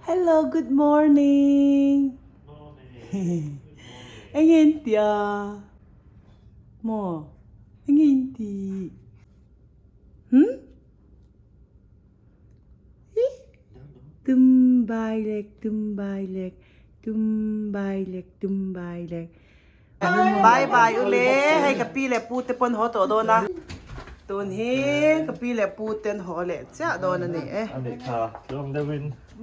Hello good morning enge in tih a maw enge in tih hmm hi tum bai lek tum bai lek tum bai lek tum bai lek Bye bye ule hei ka pi leh pu te pawn haw tawh dawn a tun hi ka pi leh pu ten haw leh chiah dawn a ni e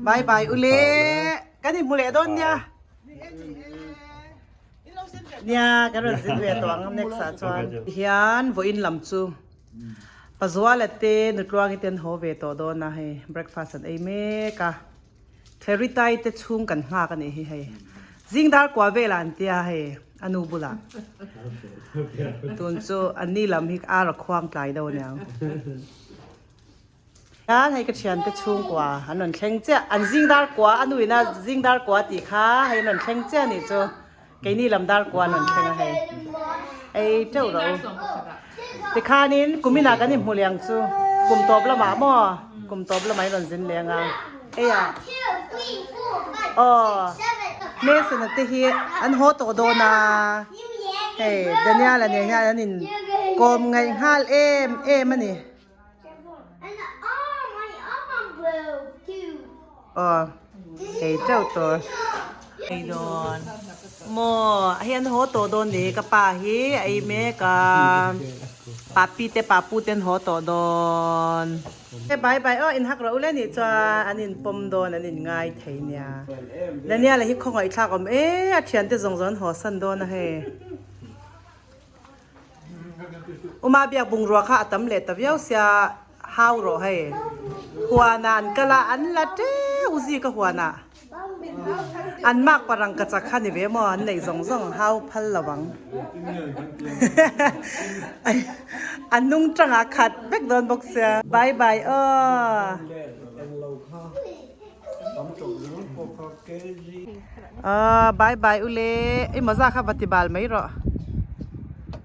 bye bye ule kan inhmu leh dawn nia nia kan rawn zin ve tawh ang next ah chuan hian vawiin lam chu Pazuala te Nutluangi te an haw ve tawh dawn a hei breakfast an ei mek a. Theritai te chhung kan nghak a nih hi hei. Zing dar kua velah an tia hei a nu bulah. Tun chu an ni lam hi ar a khuang tlai deuh aniang. Hian hei ka thian te chhungkua an rawn thleng chiah. An zing dar kua a nu ina zing dar kua tih kha hei an rawn thleng chiah a nih chu. Keini lam dar kua an rawn thleng a hei. Ei teuh rawh u. Tikhanin kuminah kan inhmu leh ang chu. Kum tawp lamah maw? Kum tawp lamah in rawn zin leh ang a. Ei a. Aw. Mason-a te hi an haw tawh dawn a. Hei Daniel-a nen hian an in kawm ngaih nghal em em a ni. Aw ei teuh tur ei dawn maw hei an haw tawh dawn ni ka pa hi a ei mek a papi te papu te an haw tawh dawn bye bye aw in hak rawh u le nih chuan an in pawm dawn an in ngai thei nia Daniel-a hi khawngaihthlak awm e a thiante zawng zawng an haw san dawn a hei. Uma biak bungrua kha a tam leh ta viau sia hau rawh hei. Huanah an kal a, an la teuh zik a huanah. An mak parang ka chak kha ni ve maw an neih zawng zawng hau phal lo ang. An nung tangah khat vek dawn bawk sia. Bye bye aw. Aw bye bye ule i mawza kha va ti bal mai rawh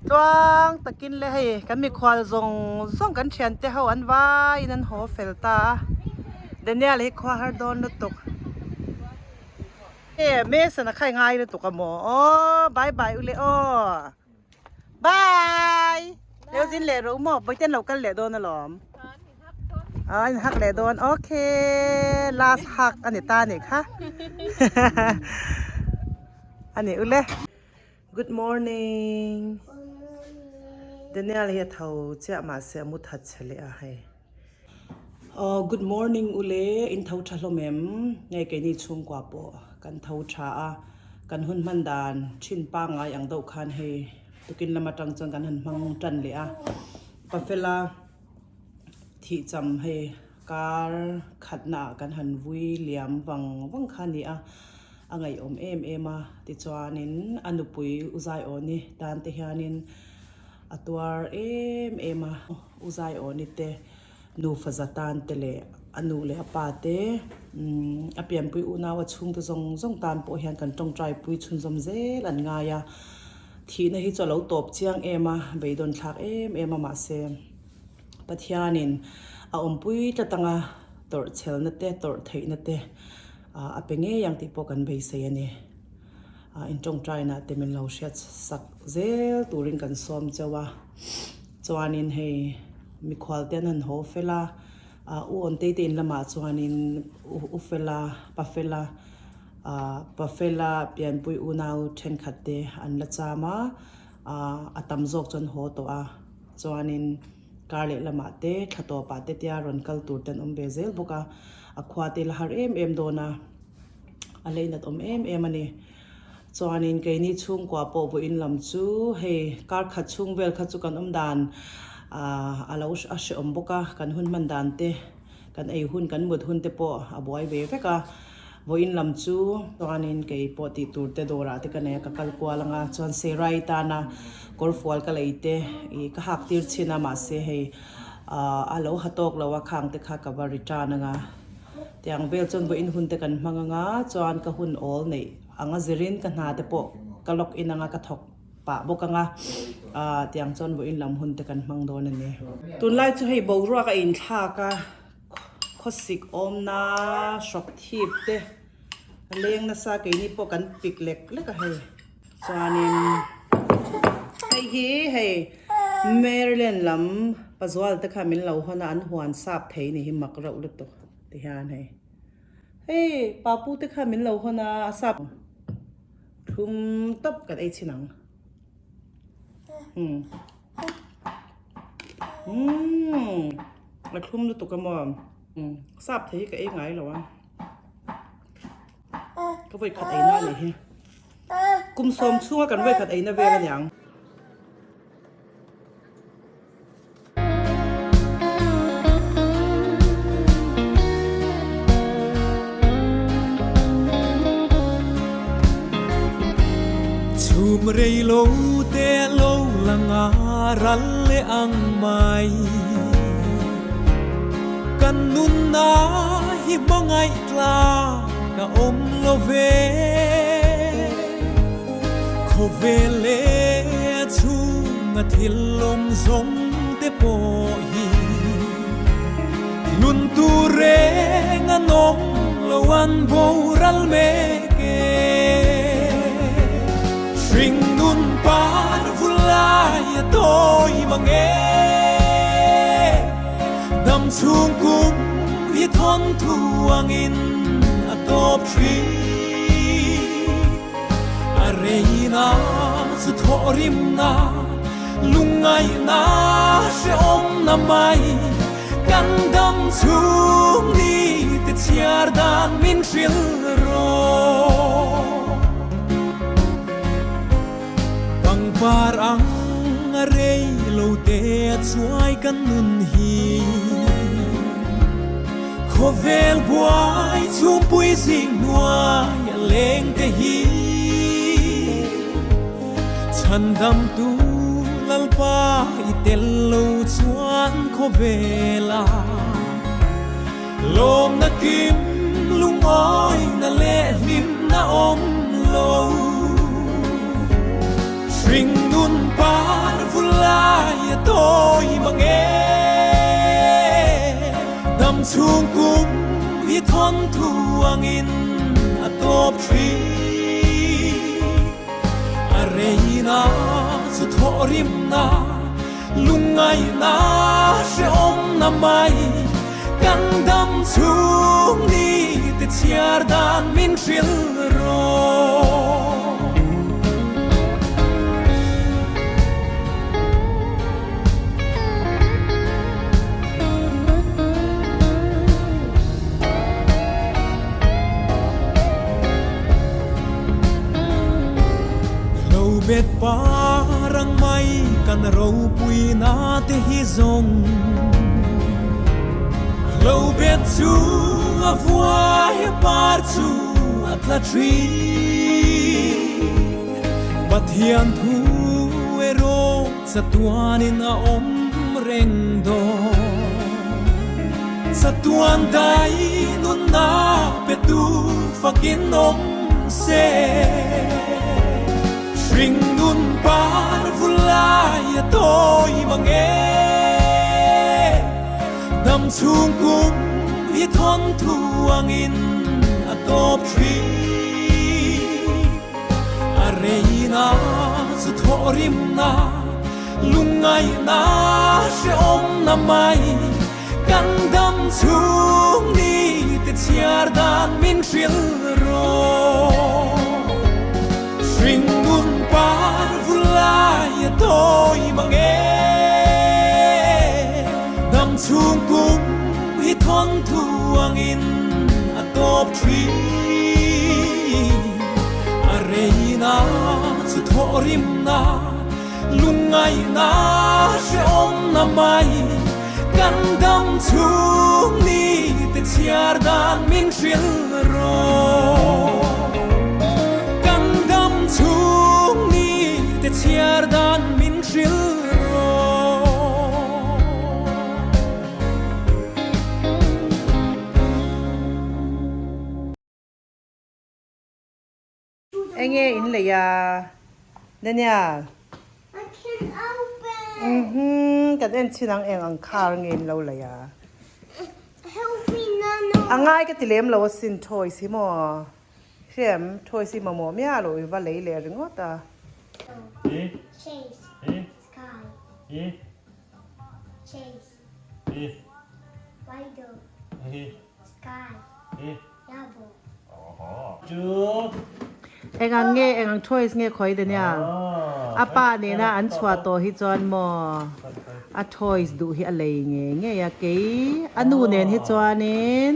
tluang takin le hei kan mikhual zawng zawng kan thian te ho an vaiin an haw fel ta a Daniel hi khua har dawn lutuk e Mason a khai ngai lutuk a maw aw bye bye ule aw. Bye! Leo zin leh rawh u maw? Bawihte an lo kal leh dawn alawm. Ah, in hak leh dawn. Okay, last hak a ni ta a nih kha. A nih ule. Good morning. Daniel hi a tho chiah mahse a mu that che leh a hei. Oh, good morning ule, in tho tha hlawm em? Nge keini chhungkua pawh kan tho tha a, kan hun hman dan thin pangngai ang deuh khan hei tukin lam atang chuan kan han hmang tan leh a, Pafela thih cham hei kar khatna ah kan han vui liam vang vang kha a ni a, a ngaihawm em em a, tichuanin a nupui u Zaiawni tan te hianin a tuar em em a. U Zaiawni te nufa za tan te leh a nu leh a pa te a pianpui unau a chhungte zawng zawng tan pawh hian kan tawngtai pui chhunzawm zel an ngai a, thihna hi chu a lo tawp chiang em a, beidawn thlak em em a mahse Pathianin a awmpui tlat anga tawrh chhelna te tawrh theihna te a pe ngei ang tih pawh kan beisei a ni. In tawngtaina te min lo hriat sak zel turin kan sawm chauh a. Chuanin hei mikhual te an han haw fel a, ah u Awntei te in lamah chuanin u Fela, Pa Fela, ah Pa Fela pianpui unau thenkhat te an la cham a, ah a tam zawk chu an haw tawh a, chuanin kar leh lamah te thla tawpah te tia rawn kal tur te an awm ve zel bawk a, a khua te la har em em dawn a, a leinat awm em em a ni. Chuanin keini chhungkua pawh vawiin lam chu hei kar khat chhung vel kha chu kan awm dan ah a lo a hrehawm bawk a, kan hun hman dan te kan ei hun kan mut hun te pawh a buai ve vek a, vawiin lam chu chuanin kei pawh tih tur te dawrah te ka nei a ka kal kual ang a, chuan Serai tana kawr fual ka lei te ih ka hak tir chhin a mahse hei ah a lo ha tawk lo a khang te kha ka va return ang a, tiang vel chuan vawiin hun te kan hmang ang a chuan ka hun awl neih. Anga zirin ka hna te pawh ka lawk in anga ka thawk pah bawk anga ah tiang chuan vawiin lam hun te kan hmang dawn a ni. Tunlai chu hei boruak a inthlak a, Khawsik awmna hrawk thip te a leng nasa keini pawh kan pik lek lek a hei. Chuanin hei hi hei Maryland lam Pazual te kha min lo hawn a an huan sap thei ni hi mak reuh lutuk ti hian hei. Hei Papu te kha min lo hawn a a sap thlum tawp kan ei chhin ang. Umm umm a thlum lutuk a maw umm sap thei hi ka ei ngai lo a ka vawi khat ei na a nih hi kum sawm chhunga kan vawi khat ei na vel a niang. Chhum rei lo te lo lang a ral leh ang mai. Kan nunna hi hmangaih tlak a awm lo ve. Khawvel leh chhunga thil awm zawng te pawh hi hlun tur reng an awm lo an boral mek e. Hring nun par vulai a tawi mang e. Dam chhung kum hi thawn thu angin a tawp thin. A reina chu thawh rimna, lungngaihna hrehawmna mai kan dam chhung ni te chhiar dan min hrilh rawh. Pangpar ang a rei lo te a chuai kan nun hi. Khawvel buai chhungpui zing hnuai a leng te hi Chhandamtu Lalpa i tel lo chuan khawvela lawmna kim lungawina leh hlimna awm lo. Hring nun par vulai a tawi mang e. Dam chhung kum hi thawn thu angin a tawp thin. A reina chu thawh rimna, lungngaihna hrehawmna mai kan dam chhung ni te chhiar dan min hrilh rawh. Lo bet parang mai kan ropui na te hi zawng Lo bet chu a vuai a par chu a tla thin Pathian thu erawh chatuanin a awm reng dawn Chatuan dai nunna petu fakin awm se. Hring nun par vulai a tawi mang e. Dam chhung kum hi thawn thu angin a tawp thin. A reina chu thawh rimna, lungngaihna hrehawmna mai kan dam chhung ni te chhiar dan min hrilh rawh. Hring nun par vulai a tawi mang e. Dam chhung kum hi thawn thu angin a tawp thin. A reina chu thawh rimna, lungngaihna hrehawmna mai kan dam chhung ni te chhiar dan min hrilh rawh. Kan dam chhung ni te chhiar dan min hrilh rawh. Enge in lei a Daniel? I can open. Mhm kan en chin ang eng ang car nge in lo lei a. Help me now. A ngai ka ti lem lo asin toys hi maw. Hriam toys hi mamawh miah lo i va lei leh ringawt a. Eng ang nge eng ang toys nge khawi Daniel? A pa nena an chhuah tawh hi chuan maw a toys duh hi a lei nge ngei a kei a nu nen hi chuanin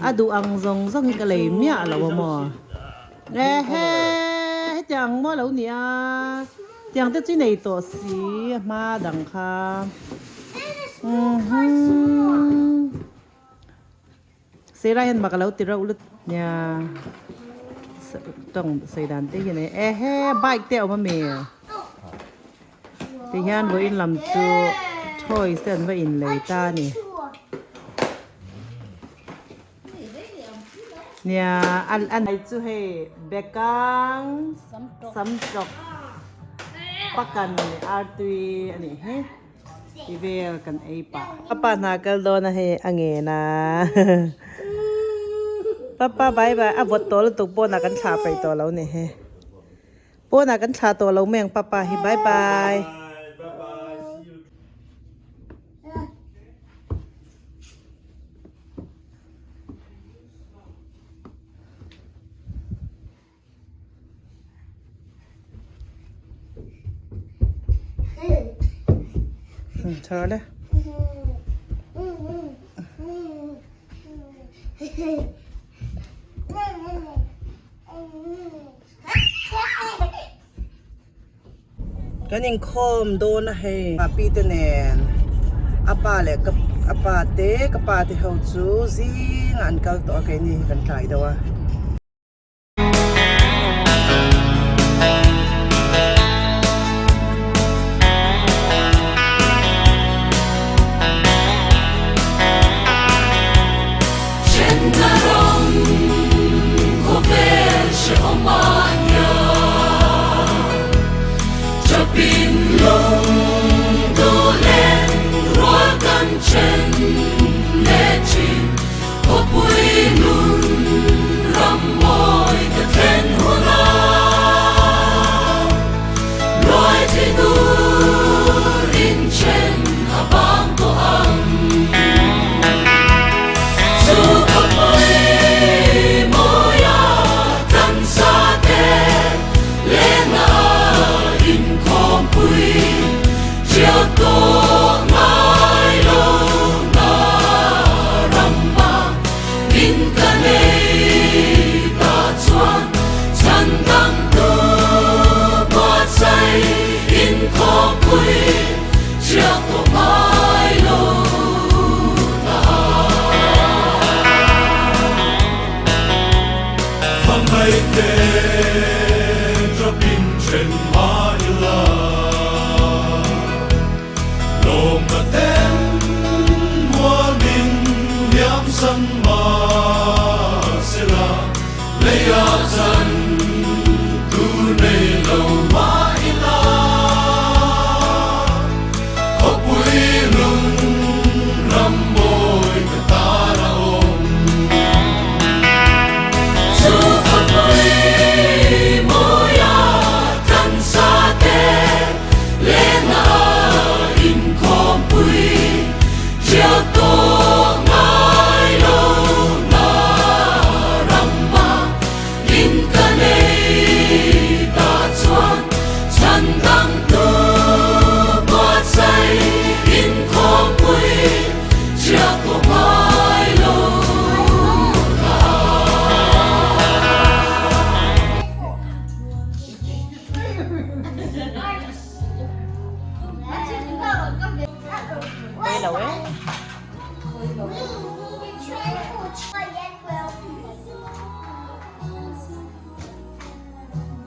a duh ang zawng zawng hi ka lei miah lo a maw ehe hetiang maw lo nia tiang te chu i nei tawh si a hma dang kha umm. Sera hian mak a lo ti reuh lut nia tawng sawi dan te hian ehe bike te a awm ami ti hian vawiin lam chu toys te an va in lei ta a ni nia an an chu hei bekang samtawk pakan leh artui a nih hi. Ti vel kan ei pah. Papa hna kal dawn a hei a ngen a. Papa bye bye a vawt tawh lutuk pawnah kan thlah peih tawh lo ni he. Pawnah kan thlah tawh lo mai ang papa hi bye bye. Chhar le. Kan inkhawm dawn a hei Papi te nen a pa leh ka a pa te ka pa te ho chu zingah an kal tawh a keini hi kan tlai deuh a.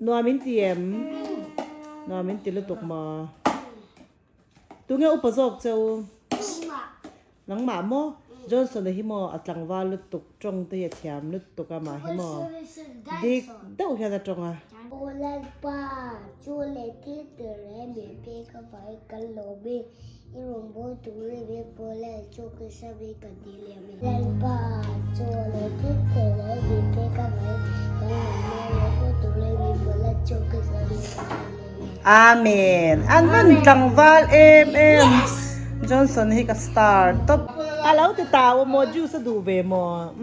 Nuam in ti em? Nuam in ti lutuk maw? Tunge upa zawk che u? Nangmah maw? Johnson a hi maw a tlangval lutuk tawng te hi a thiam lutuk a mah hi maw? Dik deuh hian a tawng a. Aw Lalpa, chu leh thil tir reng min pek avangin kan lawm e. I rawngbâwl tûr i ve pawh leh chu Krista mi kan ni leh a mi. Lalpa chu leh thil thei leh mi te ka mai kan nunna rawngbâwl tûr i ve pawh leh chu Krista mi kan ni leh a mi. Amen. An van tlangval em em. Johnson hi ka star top. A lo ti tau a maw juice a duh ve maw?